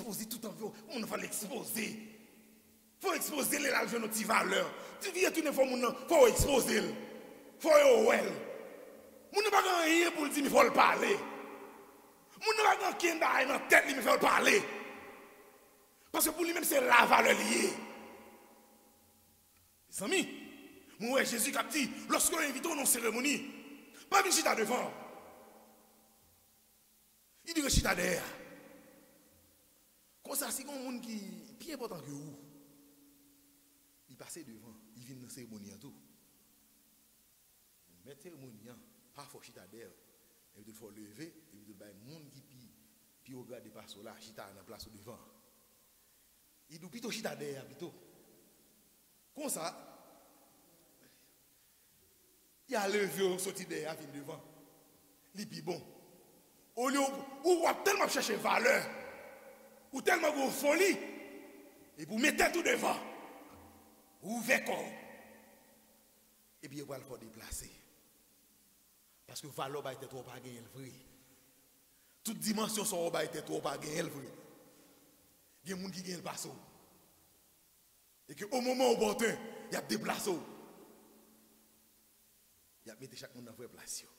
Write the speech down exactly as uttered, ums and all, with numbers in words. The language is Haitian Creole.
Ekspoze tout anvi w, moun nan fò l ekspoze. Fò w ekspoze l, lè l al jwenn yon ti valè. Ti vye tounen fò moun nan, fò w ekspoze l. Fò yo wè l. Moun nan pa gen anyen pou l di, men fò l pale. Moun nan pa gen ankenn bagay nan tèt li, men fò l pale. Paske pou li menm, se la valè li ye. Mezanmi, mwen wè Jezi k ap di, lòske yo envite w nan seremoni, pa vin chita devan. Li di rechita dèyè a. Konsa, si gen yon moun ki pi enpòtan ke ou, li pase devan, li vin nan seremoni an tou. Mèt seremoni an pa fè w chita dèyè, epi tou l fè w leve, epi tou l bay moun ki pi, pi wo grade pase w la, chita nan plas ou devan. Li di w pito chita dèyè a pito. Konsa, y a leve w soti dèyè a vin devan. Li pi bon. Olye w, ou w ap tèlman ap chèche valè, ou tèlman gwo foli, epi w met tèt ou devan, ou ouvè kò w, epi yo pral fè w deplase. Paske valè w bay tèt ou a, w pa genyen l vre. Tout dimansyon sa w bay tèt ou a, w pa genyen l vre. Gen moun ki genyen l pase w. E ke o moman opòten, y ap deplase w. Y ap mete chak moun nan vrè plas yo.